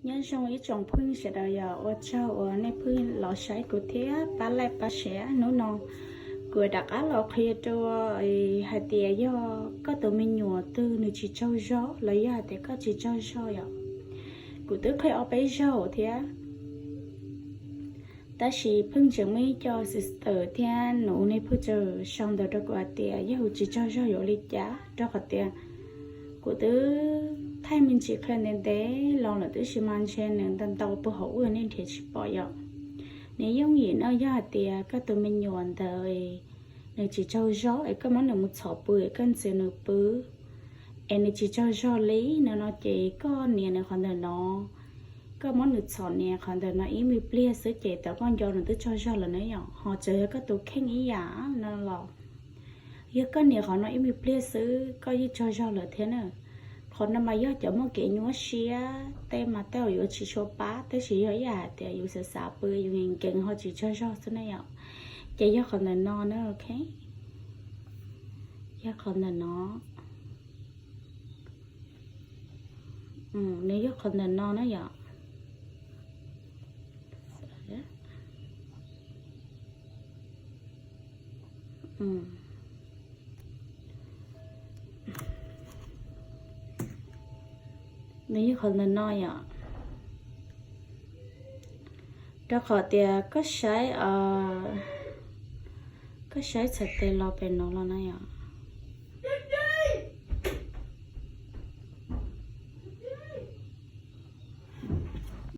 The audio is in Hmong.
Nyob zoo ib tsoom phooj ywg sawv daws, yog ua tsaug uas nej pheej los saib kuv thiab pab like pab share. Hnub no kuv rov qab los qhia rau hais tias yog koj tus me nyuam twg nws tsis tsaug zog los yog hais tias koj tsis tsaug zog yom. Kuv twb qhia ob peb zaug thiab, tab sis pheej tseem muaj ib co sister thiab nus nej pheej tseem sau ntawv rau kuv hais tias yog tsis tsaug zog yuav li cas, rau qhov tias kuv twb thaij me ntsis qhia ntev ntev los lawm tab sis mas ntshe nws ntau ntau puag hauv ua nej nrhiav tsis pom yom. Nws yooj yim no yog hais tias koj tus me nyuam ntawd nws tsis tsaug zog es koj muab nws mus txhom pw es koj ntxias nws pw es nws tsis tsaug zog li no no ces koj nias nws qhov ntawm no, koj muab nws txhom nias qhov ntawm no ib me pliag xwb ces thaum koj nco nws twb tsaug zog lawm na yom. Ho txawm yog koj tus kheej ib yam no los yog koj nias qhov no ib me pliag xwb koj yeej tsaug zog lawm thiab na. Qhov no mas yog cov muaj kev nyuaj siab tej mas tej uas yuav tsis tshua pab, tab sis yog ib yam hais tias yus xav xav pw yus nkees nkees ho tsis tsaug zog xwb na yom. Ces yog qhov ntawm no na, ok. Yog qhov ntawm no. Nws yog qhov ntawm no na yom. Nws yog qhov ntawm no yom. Rau qhov tias koj saib, koj saib txhais tes los pem no los na yom.